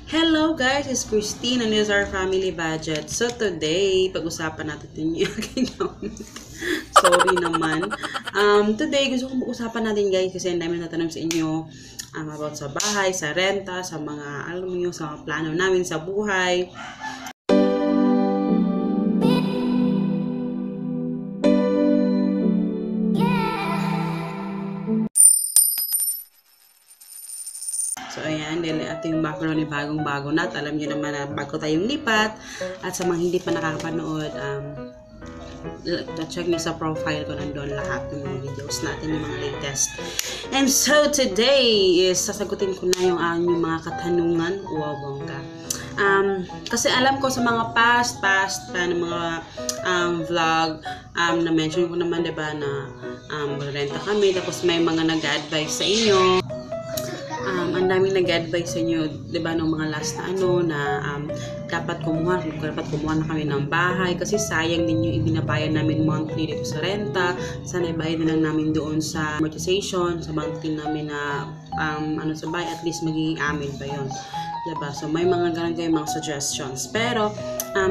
Hello guys, it's Christine and this is our family budget. So today, pag-usapan natin yung aking sorry naman. Today, gusto kong pag-usapan natin guys kasi ang dami natanong sa inyo about sa bahay, sa renta, sa mga, alam mo sa mga plano namin sa buhay. So, ayan, ito yung background ni bagong-bago na. Alam niyo naman na bago tayong lipat. At sa mga hindi pa nakakapanood, check niyo sa profile ko, nandun lahat ng mga videos natin, yung mga latest. And so, today is sasagutin ko na yung mga katanungan. Wow, bongga. Kasi alam ko sa mga past pa ng mga vlog, na-mention ko naman, diba, na renta kami, tapos may mga nag-advise sa inyo. Ang daming nag-advise sa inyo, 'di ba, ng mga last na dapat kumuha na kami ng bahay kasi sayang din yung ibinabayad namin monthly dito sa renta. Sana ibayad na lang namin doon sa amortization, sa monthly namin na sa bahay, at least magiging amin pa 'yon. 'Di ba? So may mga ganun kayong mga suggestions. Pero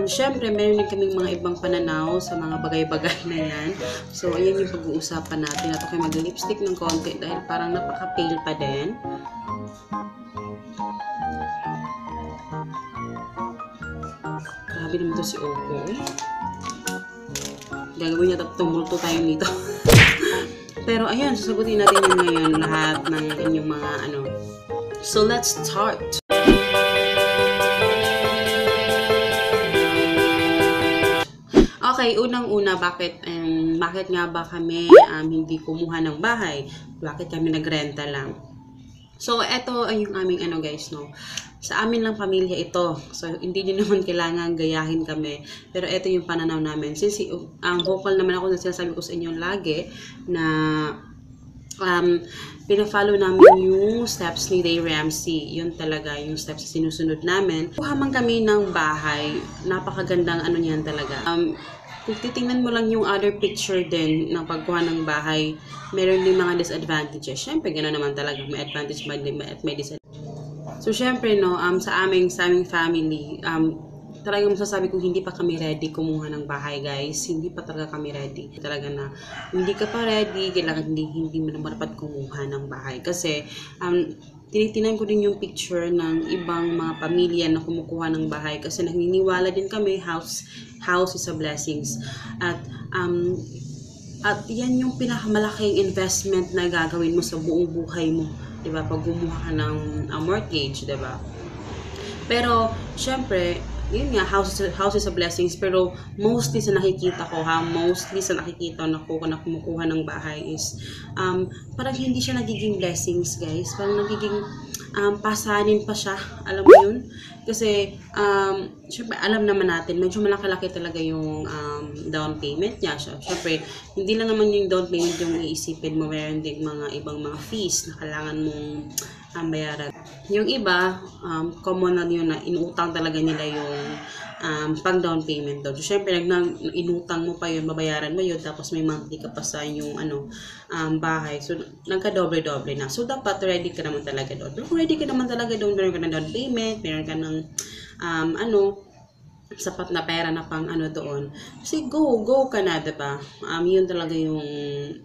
syempre meron din kaming mga ibang pananaw sa mga bagay-bagay na yan. So ayan yung pag-uusapan natin. At ako mag-lipstick ng konti dahil parang napaka-pale pa din. Grabe naman to si Oko. Gagawin niya tumulto tayo dito. Pero ayan, sasagutin natin yun ngayon lahat ng inyong mga So let's start. Okay, unang-una, bakit nga ba kami hindi kumuha ng bahay? Bakit kami nagrenta lang? So, ito ay yung aming guys, no? Sa amin lang pamilya ito. So, hindi nyo naman kailangan gayahin kami. Pero ito yung pananaw namin. Since vocal naman ako na sinasabi ko sa inyo lagi na pinafollow namin yung steps ni Dave Ramsey. Yun talaga yung steps na sinusunod namin. Kuha man kami ng bahay, napakagandang niyan talaga. Kung titingnan mo lang yung other picture din ng pagkuha ng bahay, meron din mga disadvantages. Siyempre, gano'n naman talaga. May advantage at may disadvantage. So, siyempre, no, sa aming family, talagang masasabi ko hindi pa kami ready kumuha ng bahay, guys. Hindi pa talaga kami ready. Talaga na, hindi ka pa ready, kailangan hindi mo naman dapat kumuha ng bahay. Kasi, tinitinan ko din yung picture ng ibang mga pamilya na kumukuha ng bahay kasi naniniwala din kami house is a blessings. At yan yung pinakamalaking investment na gagawin mo sa buong buhay mo, 'di ba? Pag kumuha ka ng mortgage, 'di ba? Pero syempre, yun nga, house is a blessings, pero mostly sa nakikita ko na kumukuha ng bahay is parang hindi siya nagiging blessings, guys. Parang nagiging pasanin pa siya, alam mo yun? Kasi syempre alam naman natin medyo malaki-laki talaga yung down payment niya. Syempre hindi lang naman yung down payment yung iisipin mo, meron din mga ibang mga fees na kailangan mong bayaran. Yung iba, common na yun na inutang talaga nila yung pang down payment doon. So, syempre, inutang mo pa yun, babayaran mo yun, tapos may monthly ka pa sa yung bahay. So, nagka-doble-doble na. So, dapat ready ka naman talaga doon. Pero kung ready ka naman talaga doon, meron ka ng down payment, meron ka ng sapat na pera na pang doon. Kasi go ka na, diba? Yun talaga yung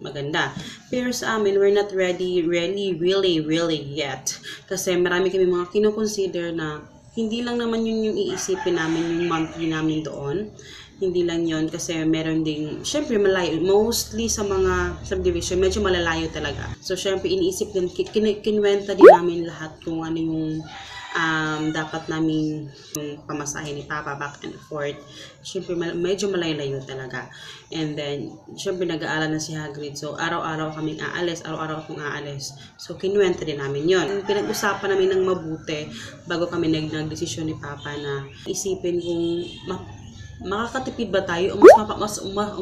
maganda. Pero sa amin, we're not ready really yet. Kasi marami kami mga kino-consider na hindi lang naman yun yung iisipin namin, yung monthly namin doon. Hindi lang yun kasi meron ding, syempre malayo, mostly sa mga subdivision, medyo malalayo talaga. So syempre iniisip din, kinwenta din namin lahat kung ano yung dapat namin yung pamasahe ni Papa back and forth. Siyempre medyo malayo talaga. And then siyempre nag-aaral na si Hagrid. So araw-araw kaming aalis, araw-araw akong aalis. So kinuwenta din namin yon. Pinag-usapan namin ng mabuti bago kami nagdesisyon ni Papa na isipin kung makakatipid ba tayo o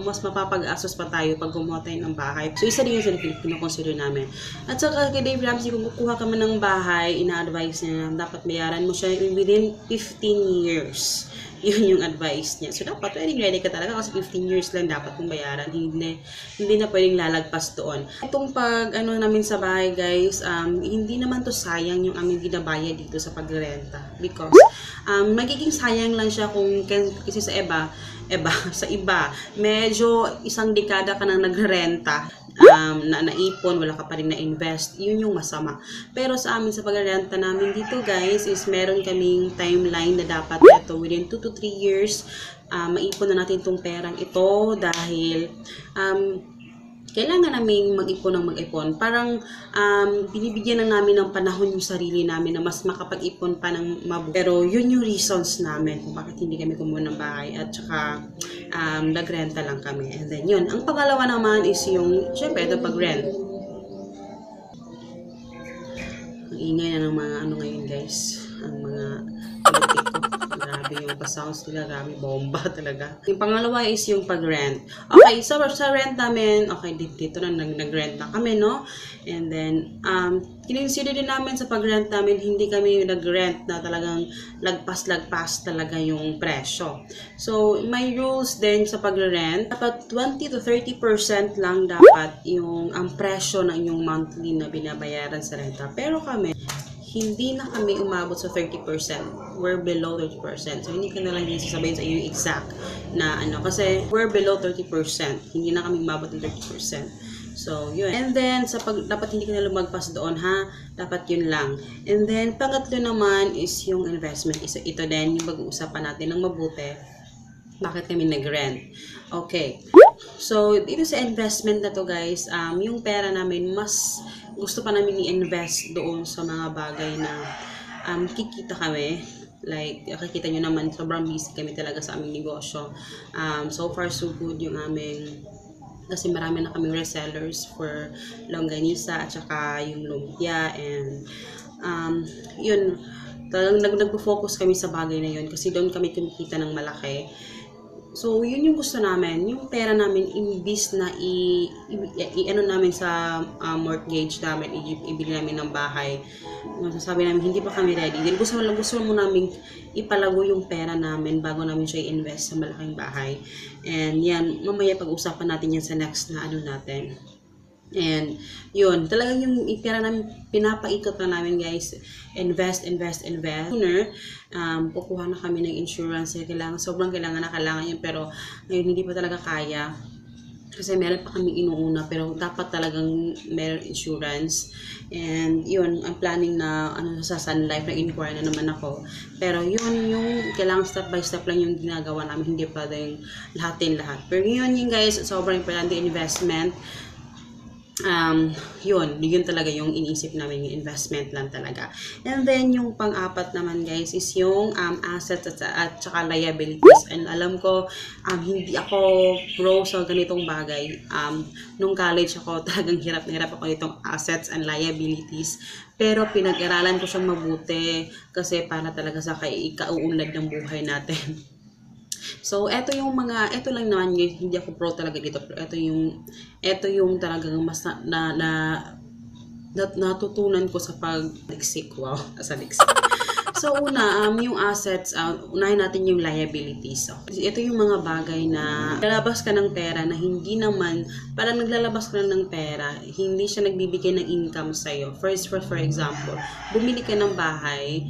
mas mapapag-asos pa tayo pag gumawa tayo ng bahay. So, isa din yung pinakonsider namin. At saka kay Dave Ramsey, kung kukuha ka man ng bahay, ina-advise niya na dapat bayaran mo siya within 15 years. Yun yung advice niya. So, dapat ready ka talaga kasi 15 years lang dapat mong bayaran. Hindi na pwedeng lalagpas doon. Itong namin sa bahay, guys, hindi naman to sayang yung aming ginabayad dito sa pagrenta. Because, magiging sayang lang siya kasi sa iba, medyo isang dekada ka nang nagrenta, na naipon, wala ka pa rin na-invest, yun yung masama. Pero sa amin, sa pagrenta namin dito, guys, is meron kaming timeline na dapat ito within 2 to 3 years, maipon na natin tong perang ito dahil kailangan namin mag-ipon ng mag-ipon. Parang binibigyan lang namin ng panahon yung sarili namin na mas makapag-ipon pa ng mabuti. Pero yun yung reasons namin kung bakit hindi kami kumuha ng bahay at saka nagrenta lang kami. And then yun. Ang pangalawa naman is yung, syempre, ito pag-rent. Ang ingay na ng mga ngayon, guys. Ang mga politik ko. Grabe yung pa-sounds nila, grabe, bomba talaga. Yung pangalawa is yung pag-rent. Okay, so sa rent namin, okay, dito na nag-rent na kami, no? And then, kinonsider din namin sa pag-rent namin, hindi kami nag-rent na talagang lagpas-lagpas talaga yung presyo. So, may rules din sa pag-rent. Dapat 20 to 30% lang dapat yung ang presyo ng inyong monthly na binabayaran sa renta. Pero kami, hindi na kami umabot sa 30%. We're below 30%. So, hindi ko na lang sasabihin sa iyo exact na kasi we're below 30%. Hindi na kami umabot ng 30%. So, yun. And then, dapat hindi ka na lumagpas doon, ha? Dapat yun lang. And then, pangatlo naman is yung investment. Ito din, yung pag-uusapan natin ng mabuti. Bakit kami nag-rent? Okay. So, dito sa investment na to, guys, yung pera namin, mas gusto pa namin i-invest doon sa mga bagay na kikita kami. Like, kakita nyo naman, sobrang busy kami talaga sa aming negosyo. So far, so good yung aming, kasi marami na kaming resellers for longganisa at saka yung lumpia. And, yun, talagang nagpo-focus kami sa bagay na yun kasi doon kami kumikita ng malaki. So, yun yung gusto namin. Yung pera namin, imbis na i-ano namin sa mortgage namin, ibili namin ng bahay. Sabi namin, hindi pa kami ready. Then, gusto mo namin ipalago yung pera namin bago namin siya i-invest sa malaking bahay. And yan, mamaya pag-usapan natin yan sa next na natin. And yun, talagang yung pera namin, pinapaikot na namin, guys. Invest. Sooner, kukuha na kami ng insurance. Sobrang kailangan yun, pero ngayon hindi pa talaga kaya. Kasi meron pa kami inuuna, pero dapat talagang meron insurance. And yun, ang planning na sa Sun Life, na-inquire na naman ako. Pero yun, yung kailangan step by step lang yung ginagawa namin, hindi pa din lahat. Pero yun guys, sobrang importante investment. Yun talaga yung iniisip namin, yung investment lang talaga. And then yung pang-apat naman, guys, is yung assets at saka liabilities. And alam ko, hindi ako pro sa ganitong bagay. Nung college ako, talagang hirap ako nitong assets and liabilities. Pero pinag-aralan ko siyang mabuti kasi para talaga sa ikauunlad ng buhay natin. So, ito lang naman, hindi ako pro talaga dito. Ito yung talagang mas natutunan ko sa pag-liksik. Wow, sa liksik. So, yung assets, unahin natin yung liabilities. So, ito yung mga bagay na naglalabas ka ng pera na hindi naman, parang naglalabas ka ng pera, hindi siya nagbibigay ng income sa'yo. For example, bumili ka ng bahay,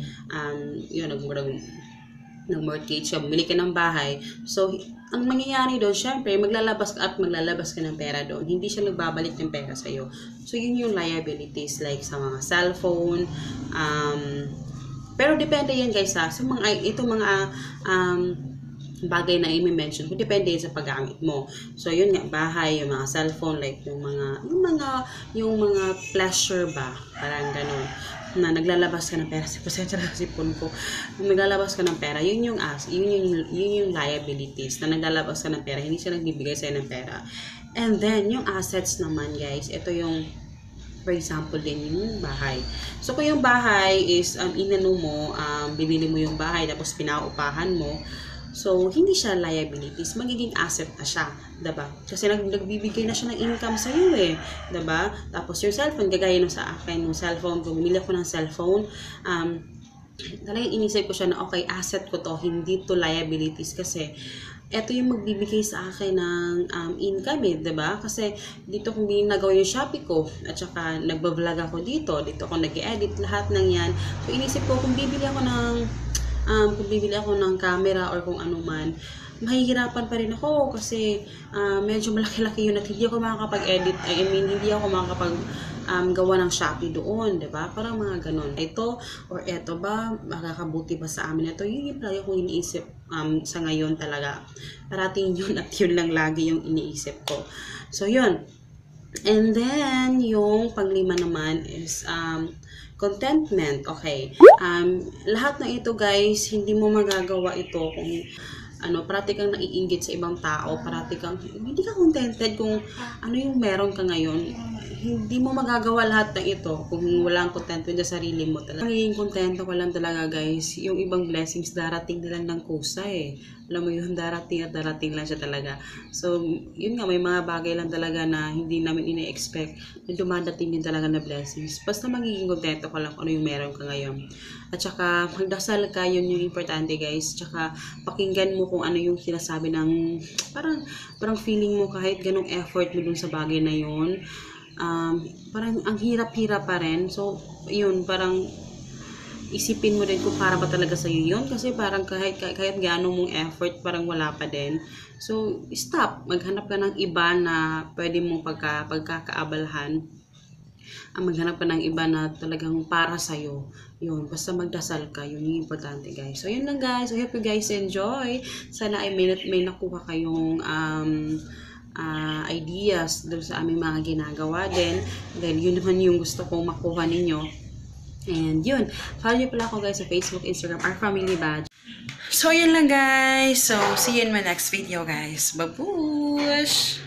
ng-mortgage ka, bumili ka ng bahay. So, ang mangyayari doon, syempre, maglalabas ka ng pera doon. Hindi siya nagbabalik ng pera sa'yo. So, yun yung liabilities, like sa mga cellphone. Pero depende yan, guys, sa mga bagay na i-mention ko, depende yan sa paggamit mo. So, yun nga, bahay, yung mga cellphone, like yung mga pleasure ba, parang ganun, na naglalabas ka ng pera. Pasensya na sipon ko. Naglalabas ka ng pera, yun yung liabilities, na naglalabas ka ng pera, hindi siya nagbibigay sa'yo ng pera. And then, yung assets naman, guys, ito yung, for example din, yung bahay. So, kung yung bahay is, binili mo yung bahay, tapos pinaupahan mo, so, hindi siya liabilities, magiging asset na siya, diba? Kasi nagbibigay na siya ng income sa iyo diba? Tapos yung cellphone, gagaya nung sa akin, yung cellphone, kung bumili ako ng cellphone, talagang inisip ko siya na okay, asset ko to, hindi to liabilities kasi eto yung magbibigay sa akin ng income diba? Kasi dito kung ginagawa yung Shopee ko at saka nagbablog ako dito ako nag-edit lahat ng yan. So inisip ko kung bibili ako ng camera or kung ano man, mahihirapan pa rin ako kasi medyo malaki-laki yun at hindi ako makakapag-edit. Hindi ako makakapag gawa ng Shopee doon, diba? Parang mga ganun. Ito or eto ba, makakabuti ba sa amin ito? Yun yung lagi kong iniisip sa ngayon talaga. Parating yun at yun lang lagi yung iniisip ko. So, yun. And then, yung panglima naman is contentment. Okay. Lahat ng ito guys, hindi mo magagawa ito kung parati kang naiinggit sa ibang tao, parati kang hindi ka contented kung ano yung meron ka ngayon. Hindi mo magagawa lahat ng ito kung walang contentment sa sarili mo talaga. Magiging contento ko lang talaga guys, yung ibang blessings darating na lang ng kusa Alam mo yun, darating at darating lang siya talaga. So, yun nga, may mga bagay lang talaga na hindi namin ina-expect na dumadating din talaga na blessings. Basta magiging contento ko lang kung ano yung meron ka ngayon. At saka, magdasal ka, yun yung importante guys. Tsaka, pakinggan mo kung ano yung sinasabi ng, parang feeling mo kahit ganong effort mo dun sa bagay na yun. Parang ang hirap-hirap pa rin. So, yun, parang isipin mo din kung para ba talaga sa'yo yun. Kasi parang kahit gaano mong effort, parang wala pa din. So, stop. Maghanap ka ng iba na pwede mong pagkakaabalahan. Maghanap ka ng iba na talagang para sa'yo. Yun, basta magdasal ka. Yun yung importante, guys. So, yun lang, guys. I hope you guys enjoy. Sana ay may nakuha kayong ideas doon sa aming mga ginagawa din. Dahil yun naman yung gusto kong makuha ninyo. And yun, follow nyo pala ako guys sa Facebook, Instagram, Our Family Badge. So yun lang guys. So see you in my next video guys. Babush!